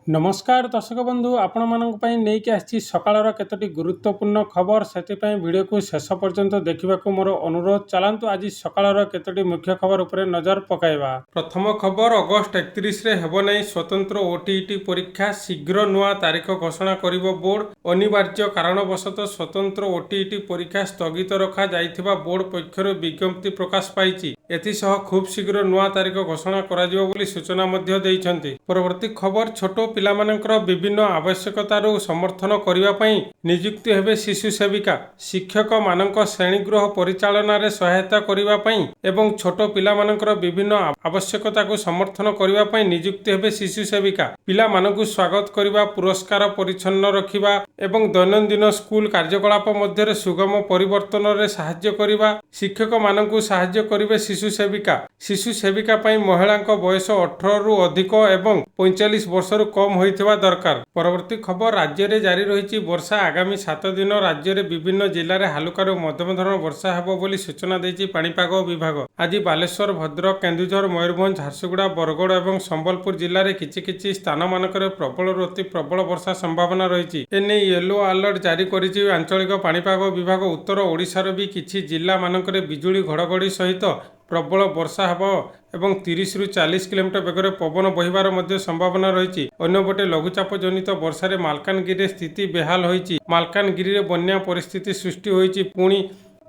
ନମସ୍କାର ଦର୍ଶକ ବନ୍ଧୁ, ଆପଣମାନଙ୍କ ପାଇଁ ନେଇକି ଆସିଛି ସକାଳର କେତୋଟି ଗୁରୁତ୍ୱପୂର୍ଣ୍ଣ ଖବର। ସେଥିପାଇଁ ଭିଡ଼ିଓକୁ ଶେଷ ପର୍ଯ୍ୟନ୍ତ ଦେଖିବାକୁ ମୋର ଅନୁରୋଧ। ଚାଲନ୍ତୁ, ଆଜି ସକାଳର କେତୋଟି ମୁଖ୍ୟ ଖବର ଉପରେ ନଜର ପକାଇବା। ପ୍ରଥମ ଖବର, ଅଗଷ୍ଟ 31ରେ ହେବ ନାହିଁ ସ୍ୱତନ୍ତ୍ର ଓଟିଇଟି ପରୀକ୍ଷା। ଶୀଘ୍ର ନୂଆ ତାରିଖ ଘୋଷଣା କରିବ ବୋର୍ଡ। ଅନିବାର୍ଯ୍ୟ କାରଣବଶତଃ ସ୍ୱତନ୍ତ୍ର ଓଟିଇଟି ପରୀକ୍ଷା ସ୍ଥଗିତ ରଖାଯାଇଥିବା ବୋର୍ଡ ପକ୍ଷରୁ ବିଜ୍ଞପ୍ତି ପ୍ରକାଶ ପାଇଛି। ଏଥିସହ ଖୁବ୍ ଶୀଘ୍ର ନୂଆ ତାରିଖ ଘୋଷଣା କରାଯିବ ବୋଲି ସୂଚନା ମଧ୍ୟ ଦେଇଛନ୍ତି। ପରବର୍ତ୍ତୀ ଖବର, ଛୋଟ ପିଲାମାନଙ୍କର ବିଭିନ୍ନ ଆବଶ୍ୟକତାରୁ ସମର୍ଥନ କରିବା ପାଇଁ ନିଯୁକ୍ତି ହେବେ ଶିଶୁ ସେବିକା। ଶିକ୍ଷକମାନଙ୍କ ଶ୍ରେଣୀଗୃହ ପରିଚାଳନାରେ ସହାୟତା କରିବା ପାଇଁ ଏବଂ ଛୋଟ ପିଲାମାନଙ୍କର ବିଭିନ୍ନ ଆବଶ୍ୟକତାକୁ ସମର୍ଥନ କରିବା ପାଇଁ ନିଯୁକ୍ତି ହେବେ ଶିଶୁ ସେବିକା। ପିଲାମାନଙ୍କୁ ସ୍ୱାଗତ କରିବା, ପୁରସ୍କାର ପରିଚ୍ଛନ୍ନ ରଖିବା ଏବଂ ଦୈନନ୍ଦିନ ସ୍କୁଲ କାର୍ଯ୍ୟକଳାପ ମଧ୍ୟରେ ସୁଗମ ପରିବର୍ତ୍ତନରେ ସାହାଯ୍ୟ କରିବା, ଶିକ୍ଷକମାନଙ୍କୁ ସାହାଯ୍ୟ କରିବେ ଶିଶୁ ସେବିକା। ଶିଶୁ ସେବିକା ପାଇଁ ମହିଳାଙ୍କ ବୟସ 18ରୁ ଅଧିକ ଏବଂ 45 ବର୍ଷରୁ କମ୍ ହୋଇଥିବା ଦରକାର। ପରବର୍ତ୍ତୀ ଖବର, ରାଜ୍ୟରେ ଜାରି ରହିଛି ବର୍ଷା। ଆଗାମୀ 7 ଦିନ ରାଜ୍ୟରେ ବିଭିନ୍ନ ଜିଲ୍ଲାରେ ହାଲୁକାରୁ ମଧ୍ୟମ ଧରଣର ବର୍ଷା ହେବ ବୋଲି ସୂଚନା ଦେଇଛି ପାଣିପାଗ ବିଭାଗ। ଆଜି ବାଲେଶ୍ୱର, ଭଦ୍ରକ, କେନ୍ଦୁଝର, ମୟୂରଭଞ୍ଜ, ଝାରସୁଗୁଡ଼ା, ବରଗଡ଼ ଏବଂ ସମ୍ବଲପୁର ଜିଲ୍ଲାରେ କିଛି କିଛି ସ୍ଥାନମାନଙ୍କରେ ପ୍ରବଳରୁ ଅତି ପ୍ରବଳ ବର୍ଷା ସମ୍ଭାବନା ରହିଛି। ଏନେଇ ୟେଲୋ ଆଲର୍ଟ ଜାରି କରିଛି ଆଞ୍ଚଳିକ ପାଣିପାଗ ବିଭାଗ। ଉତ୍ତର ଓଡ଼ିଶାର ବି କିଛି ଜିଲ୍ଲାମାନଙ୍କରେ ବିଜୁଳି ଘଡ଼ଘଡ଼ି ସହିତ ପ୍ରବଳ ବର୍ଷା ହେବ ଏବଂ 30ରୁ 40 କିଲୋମିଟର ବେଗରେ ପବନ ବହିବାର ମଧ୍ୟ ସମ୍ଭାବନା ରହିଛି। ଅନ୍ୟପଟେ ଲଘୁଚାପ ଜନିତ ବର୍ଷାରେ ମାଲକାନଗିରିରେ ସ୍ଥିତି ବେହାଲ ହୋଇଛି। ମାଲକାନଗିରିରେ ବନ୍ୟା ପରିସ୍ଥିତି ସୃଷ୍ଟି ହୋଇଛି। ପୁଣି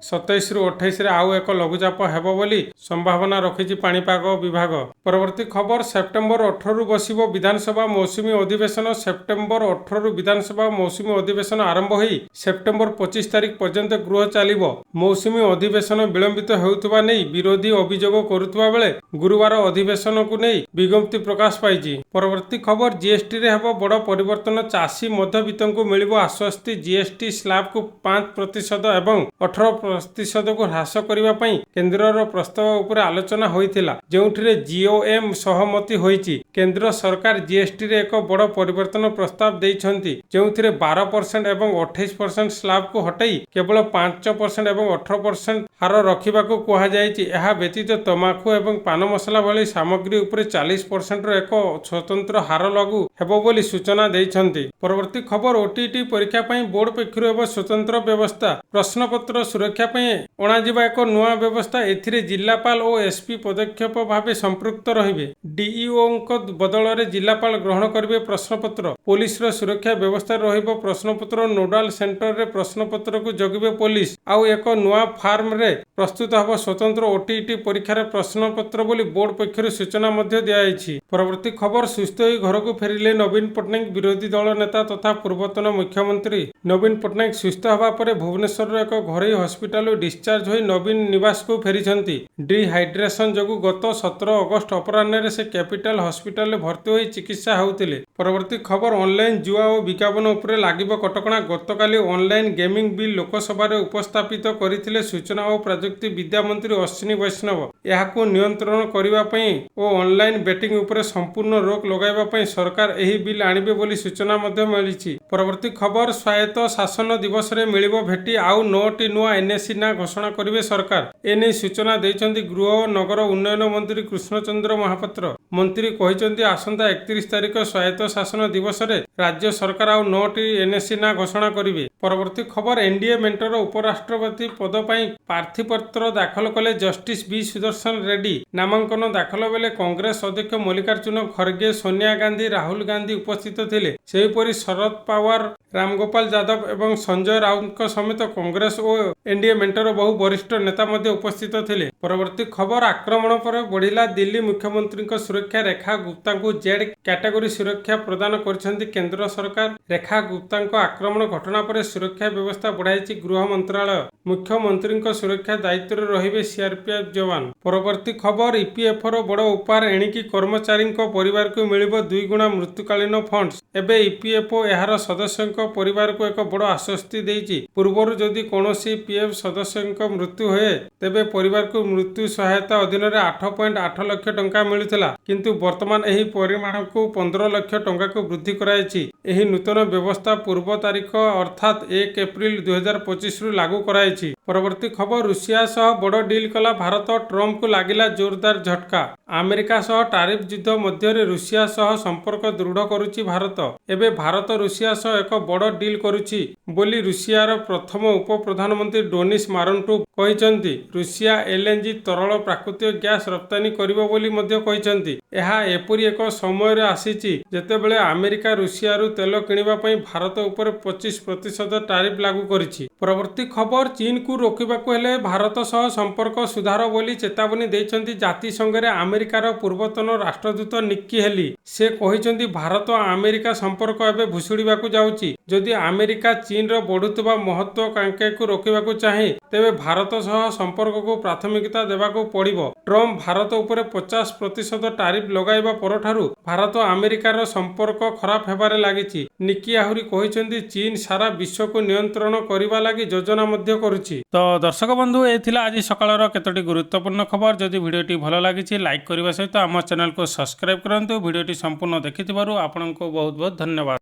27ରୁ 28ରେ ଆଉ ଏକ ଲଘୁଚାପ ହେବ ବୋଲି ସମ୍ଭାବନା ରଖିଛି ପାଣିପାଗ ବିଭାଗ। ପରବର୍ତ୍ତୀ ଖବର, ସେପ୍ଟେମ୍ବର 18ରୁ ବସିବ ବିଧାନସଭା ମୌସୁମୀ ଅଧିବେଶନ। ସେପ୍ଟେମ୍ବର 18ରୁ ବିଧାନସଭା ମୌସୁମୀ ଅଧିବେଶନ ଆରମ୍ଭ ହୋଇ ସେପ୍ଟେମ୍ବର 25 ତାରିଖ ପର୍ଯ୍ୟନ୍ତ ଗୃହ ଚାଲିବ। ମୌସୁମୀ ଅଧିବେଶନ ବିଳମ୍ବିତ ହେଉଥିବା ନେଇ ବିରୋଧୀ ଅଭିଯୋଗ କରୁଥିବା ବେଳେ ଗୁରୁବାର ଅଧିବେଶନକୁ ନେଇ ବିଜ୍ଞପ୍ତି ପ୍ରକାଶ ପାଇଛି। ପରବର୍ତ୍ତୀ ଖବର, ଜିଏସଟିରେ ହେବ ବଡ଼ ପରିବର୍ତ୍ତନ। ଚାଷୀ, ମଧ୍ୟବିତ୍ତଙ୍କୁ ମିଳିବ ଆଶ୍ୱସ୍ତି। ଜିଏସଟି ସ୍ଲାବକୁ 5% ଏବଂ 18 ପ୍ରତିଶତକୁ ହ୍ରାସ କରିବା ପାଇଁ କେନ୍ଦ୍ରର ପ୍ରସ୍ତାବ ଉପରେ ଆଲୋଚନା ହୋଇଥିଲା, ଯେଉଁଥିରେ ଜିଓଏମ୍ ସହମତି ହୋଇଛି। କେନ୍ଦ୍ର ସରକାର ଜିଏସଟିରେ ଏକ ବଡ଼ ପରିବର୍ତ୍ତନ ପ୍ରସ୍ତାବ ଦେଇଛନ୍ତି, ଯେଉଁଥିରେ 12% ଏବଂ 28% ସ୍ଲାବକୁ ହଟାଇ କେବଳ 5% ଏବଂ 18% ହାର ରଖିବାକୁ କୁହାଯାଇଛି। ଏହା ବ୍ୟତୀତ ତମାଖୁ ଏବଂ ପାନ ମସଲା ଭଳି ସାମଗ୍ରୀ ଉପରେ 40 ପରସେଣ୍ଟର ଏକ ସ୍ୱତନ୍ତ୍ର ହାର ଲାଗୁ ହେବ ବୋଲି ସୂଚନା ଦେଇଛନ୍ତି। ପରବର୍ତ୍ତୀ ଖବର, ଓଟିଇଟି ପରୀକ୍ଷା ପାଇଁ ବୋର୍ଡ ପକ୍ଷରୁ ହେବ ସ୍ୱତନ୍ତ୍ର ବ୍ୟବସ୍ଥା। ପ୍ରଶ୍ନପତ୍ର ସୁରକ୍ଷା ପାଇଁ ଅଣାଯିବା ଏକ ନୂଆ ବ୍ୟବସ୍ଥା। ଏଥିରେ ଜିଲ୍ଲାପାଳ ଓ ଏସପି ପ୍ରତ୍ୟକ୍ଷ ଭାବେ ସମ୍ପୃକ୍ତ ରହିବେ। ଡିଇଓଙ୍କ ବଦଳରେ ଜିଲ୍ଲାପାଳ ଗ୍ରହଣ କରିବେ ପ୍ରଶ୍ନପତ୍ର। ପୋଲିସର ସୁରକ୍ଷା ବ୍ୟବସ୍ଥାରେ ରହିବ ପ୍ରଶ୍ନପତ୍ର। ନୋଡାଲ ସେଣ୍ଟରରେ ପ୍ରଶ୍ନପତ୍ରକୁ ଜଗିବେ ପୋଲିସ। ଆଉ ଏକ ନୂଆ ଫର୍ମରେ ପ୍ରସ୍ତୁତ ହେବ ସ୍ୱତନ୍ତ୍ର ଓଟିଇଟି ପରୀକ୍ଷାର ପ୍ରଶ୍ନପତ୍ର ବୋଲି ବୋର୍ଡ ପକ୍ଷରୁ ସୂଚନା ମଧ୍ୟ ଦିଆଯାଇଛି। ପରବର୍ତ୍ତୀ ଖବର, ସୁସ୍ଥ ହୋଇ ଘରକୁ ଫେରିଲେ ନବୀନ ପଟ୍ଟନାୟକ। ବିରୋଧୀ ଦଳ ନେତା ତଥା ପୂର୍ବତନ ମୁଖ୍ୟମନ୍ତ୍ରୀ ନବୀନ ପଟ୍ଟନାୟକ ସୁସ୍ଥ ହେବା ପରେ ଭୁବନେଶ୍ୱରର ଏକ ଘରୋଇ ହସ୍ପିଟାଲରୁ ଡିସଚାର୍ଜ ହୋଇ ନବୀନ ନିବାସକୁ ଫେରିଛନ୍ତି। ଡିହାଇଡ୍ରେସନ ଯୋଗୁଁ ଗତ 17 ଅଗଷ୍ଟ ଅପରାହ୍ନରେ ସେ କ୍ୟାପିଟାଲ ହସ୍ପିଟାଲରେ ଭର୍ତ୍ତି ହୋଇ ଚିକିତ୍ସା ହେଉଥିଲେ। ପରବର୍ତ୍ତୀ ଖବର, ଅନଲାଇନ ଜୁଆ ଓ ବିଜ୍ଞାପନ ଉପରେ ଲାଗିବ କଟକଣା। ଗତକାଲି ଅନଲାଇନ ଗେମିଂ ବିଲ୍ ଲୋକସଭାରେ ଉପସ୍ଥାପିତ କରିଥିଲେ ସୂଚନା ଓ ପ୍ରଯୁକ୍ତି ବିଦ୍ୟା ମନ୍ତ୍ରୀ ଅଶ୍ୱିନୀ ବୈଷ୍ଣବ। ଏହାକୁ ନିୟନ୍ତ୍ରଣ କରିବା ପାଇଁ ଓ ଅନଲାଇନ ବେଟିଂ ଉପରେ ସମ୍ପୂର୍ଣ୍ଣ ରୋକ ଲଗାଇବା ପାଇଁ ସରକାର ଏହି ବିଲ୍ ଆଣିବେ ବୋଲି ସୂଚନା ମଧ୍ୟ ମିଳିଛି। ପରବର୍ତ୍ତୀ ଖବର, ସ୍ୱାୟତ୍ତ ଶାସନ ଦିବସରେ ମିଳିବ ଭେଟି। ଆଉ ନଅଟି ନୂଆ ଏନ୍ଏସି ନାଁ ଘୋଷଣା କରିବେ ସରକାର। ଏନେଇ ସୂଚନା ଦେଇଛନ୍ତି ଗୃହ ଓ ନଗର ଉନ୍ନୟନ ମନ୍ତ୍ରୀ କୃଷ୍ଣଚନ୍ଦ୍ର ମହାପାତ୍ର। ମନ୍ତ୍ରୀ କହିଛନ୍ତି, ଆସନ୍ତା 31 ତାରିଖ ସ୍ୱାୟତ୍ତ ଶାସନ ଦିବସରେ ରାଜ୍ୟ ସରକାର ଆଉ ନଅଟି ଏନ୍ଏସି ନାଁ ଘୋଷଣା କରିବେ। ପରବର୍ତ୍ତୀ ଖବର, ଏନଡିଏ ମେଣ୍ଟର ଉପରାଷ୍ଟ୍ରପତି ପଦ ପାଇଁ ପ୍ରାର୍ଥୀପତ୍ର ଦାଖଲ କଲେ ଜଷ୍ଟିସ ବି ସୁଦର୍ଶନ ରେଡ୍ଡି। ନାମାଙ୍କନ ଦାଖଲ ବେଳେ କଂଗ୍ରେସ ଅଧ୍ୟକ୍ଷ ମଲ୍ଲିକାର୍ଜୁନ ଖର୍ଗେ, ସୋନିଆ ଗାନ୍ଧୀ, ରାହୁଲ ଗାନ୍ଧୀ ଉପସ୍ଥିତ ଥିଲେ। ସେହିପରି ଶରଦ ପାୱାର, ରାମଗୋପାଳ ଯାଦବ ଏବଂ ସଞ୍ଜୟ ରାଉତଙ୍କ ସମେତ କଂଗ୍ରେସ ଓ ଏନଡିଏ ମେଣ୍ଟର ବହୁ ବରିଷ୍ଠ ନେତା ମଧ୍ୟ ଉପସ୍ଥିତ ଥିଲେ। ପରବର୍ତ୍ତୀ ଖବର, ଆକ୍ରମଣ ପରେ ବଢ଼ିଲା ଦିଲ୍ଲୀ ମୁଖ୍ୟମନ୍ତ୍ରୀଙ୍କ ସୁରକ୍ଷା। ରେଖା ଗୁପ୍ତାଙ୍କୁ ଜେଡ୍ କ୍ୟାଟାଗୋରୀ ସୁରକ୍ଷା ପ୍ରଦାନ କରିଛନ୍ତି କେନ୍ଦ୍ର ସରକାର। ରେଖା ଗୁପ୍ତାଙ୍କ ଆକ୍ରମଣ ଘଟଣା ପରେ ସୁରକ୍ଷା ବ୍ୟବସ୍ଥା ବଢ଼ାଇଛି ଗୃହ ମନ୍ତ୍ରାଳୟ। ମୁଖ୍ୟମନ୍ତ୍ରୀଙ୍କ ସୁରକ୍ଷା ଦାୟିତ୍ୱରେ ରହିବେ ସିଆରପିଏଫ ଯବାନ। ପରବର୍ତ୍ତୀ ଖବର, ଇପିଏଫର ବଡ଼ ଉପହାର। ଏଣିକି କର୍ମଚାରୀଙ୍କ ପରିବାରକୁ ମିଳିବ ଦୁଇଗୁଣା ମୃତ୍ୟୁକାଳୀନ ଫଣ୍ଡ। ଏବେ ଇପିଏଫଓ ଏହାର ସଦସ୍ୟଙ୍କ ସଦସ୍ୟଙ୍କ ପରିବାରକୁ ଏକ ବଡ଼ ଆଶ୍ୱସ୍ତି ଦେଇଛି। ପୂର୍ବରୁ ଯଦି କୌଣସି ପିଏଫ୍ ସଦସ୍ୟଙ୍କ ମୃତ୍ୟୁ ହୁଏ, ତେବେ ପରିବାରକୁ ମୃତ୍ୟୁ ସହାୟତା ଅଧୀନରେ 8.8 ଲକ୍ଷ ଟଙ୍କା ମିଳୁଥିଲା। କିନ୍ତୁ ବର୍ତ୍ତମାନ ଏହି ପରିମାଣକୁ 15 ଲକ୍ଷ ଟଙ୍କାକୁ ବୃଦ୍ଧି କରାଯାଇଛି। ଏହି ନୂତନ ବ୍ୟବସ୍ଥା ପୂର୍ବ ତାରିଖ ଅର୍ଥାତ୍ 1 ଏପ୍ରିଲ 2025ରୁ ଲାଗୁ କରାଯାଇଛି। ପରବର୍ତ୍ତୀ ଖବର, ରୁଷିଆ ସହ ବଡ଼ ଡିଲ୍ କଲା ଭାରତ, ଟ୍ରମ୍ପଙ୍କୁ ଲାଗିଲା ଜୋରଦାର ଝଟକା। ଆମେରିକା ସହ ଟାରିଫ ଯୁଦ୍ଧ ମଧ୍ୟରେ ରୁଷିଆ ସହ ସମ୍ପର୍କ ଦୃଢ଼ କରୁଛି ଭାରତ। ଏବେ ଭାରତ ରୁଷିଆ ସହ ଏକ ବଡ଼ ଡିଲ୍ କରୁଛି ବୋଲି ରୁଷିଆର ପ୍ରଥମ ଉପ ପ୍ରଧାନମନ୍ତ୍ରୀ ଡେନିସ୍ ମାଣ୍ଟୁରୋଭ କହିଛନ୍ତି। ରୁଷିଆ ଏଲଏନଜି ତରଳ ପ୍ରାକୃତିକ ଗ୍ୟାସ ରପ୍ତାନୀ କରିବ ବୋଲି ମଧ୍ୟ କହିଛନ୍ତି। ଏହା ଏପରି ଏକ ସମୟରେ ଆସିଛି, ଯେତେବେଳେ ଆମେରିକା ରୁଷିଆରୁ ତେଲ କିଣିବା ପାଇଁ ଭାରତ ଉପରେ 25% ଟାରିଫ ଲାଗୁ କରିଛି। ପରବର୍ତ୍ତୀ ଖବର, ଚୀନକୁ ରୋକିବାକୁ ହେଲେ ଭାରତ ସହ ସମ୍ପର୍କ ସୁଧାର ବୋଲି ଚେତାବନୀ ଦେଇଛନ୍ତି ଜାତିସଂଘରେ ଆମେରିକାର ପୂର୍ବତନ ରାଷ୍ଟ୍ରଦୂତ ନିକ୍କି ହେଲି। ସେ କହିଛନ୍ତି, ଭାରତ ଆମେରିକା ସମ୍ପର୍କ ଏବେ ଭୁଶୁଡ଼ିବାକୁ ଯାଉଛି। ଯଦି ଆମେରିକା ଚୀନର ବଢୁଥିବା ମହତ୍ୱାକାଂକ୍ଷାକୁ ରୋକିବାକୁ ଚାହେଁ, ତେବେ ଭାରତ ସହ ସମ୍ପର୍କକୁ ପ୍ରାଥମିକତା ଦେବାକୁ ପଡ଼ିବ। ଟ୍ରମ୍ପ ଭାରତ ଉପରେ 50% ଟାରିଫ ଲଗାଇବା ପରଠାରୁ ଭାରତ ଆମେରିକାର ସମ୍ପର୍କ ଖରାପ ହେବାରେ ଲାଗିଛି। ନିକ୍କି ଆହୁରି କହିଛନ୍ତି, ଚୀନ ସାରା ବିଶ୍ୱକୁ ନିୟନ୍ତ୍ରଣ କରିବା ଲାଗି ଯୋଜନା ମଧ୍ୟ କରୁଛି। ତ ଦର୍ଶକ ବନ୍ଧୁ, ଏ ଥିଲା ଆଜି ସକାଳର କେତୋଟି ଗୁରୁତ୍ୱପୂର୍ଣ୍ଣ ଖବର। ଯଦି ଭିଡ଼ିଓଟି ଭଲ ଲାଗିଛି, ଲାଇକ୍ କରିବା ସହିତ ଆମ ଚ୍ୟାନେଲକୁ ସବସ୍କ୍ରାଇବ୍ କରନ୍ତୁ। ଭିଡ଼ିଓଟି ସମ୍ପୂର୍ଣ୍ଣ ଦେଖିଥିବାରୁ ଆପଣଙ୍କୁ ବହୁତ ବହୁତ ଧନ୍ୟବାଦ।